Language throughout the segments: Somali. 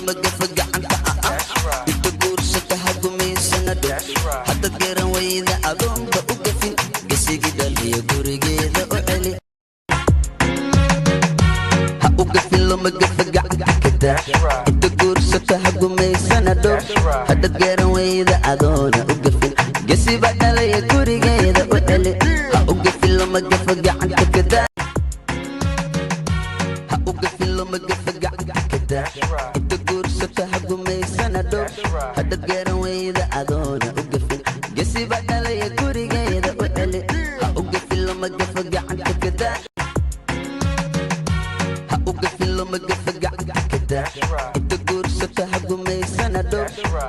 Loma gafa gacanta. Inta guursata ha gumaysana dhow, haddaad garan weyda adoonba u gafin, gesigi dhaliyo gurigeeda u celi. Ha u gafin, loma gafa gacanta kada. Inta guursata ha gumaysana dhow, haddaad garan weyda adoona u gafin, gesiba dhalaya gurigeeda u celi. Ha u gafin, loma gafa gacanta kada. Ha u gafin, loma gafa gacanta kada. Inta guursata ha gumaysana dhow, haddaad garan weyda adoona u gafin, gesiba dhalaya gurigeeda u celi. Ha u gafin, loma gafa gacanta kada. Ha u gafin, loma gafa gacanta kada. Inta guursata ha gumaysana dhow,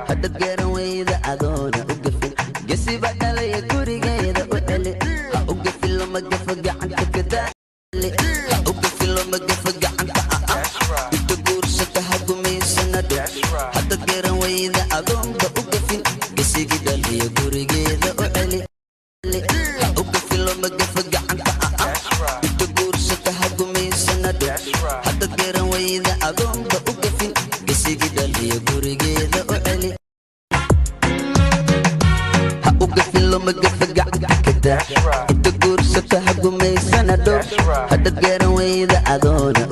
haddaad garan weyda adoona u gafin, gesiba dhalaya gurigeeda u celi. Ha u gafin, loma gafa gacanta kada. Ha u gafin, loma gafa gacanta. Inta guursata ha gumaysana dhow, haddaad garan weyda adoonba u gafin, gesigi dhaliyo gurigeeda u celi. Ha u gafin, loma gafa gacanta. Inta guursata ha gumaysana dhow, haddaad garan weyda adoonba u gafin, gesigi dhaliyo gurigeeda u celi. Ha u gafin, loma gafa gacanta kada. Inta guursata ha gumaysana dhow, haddaad garan weyda adoona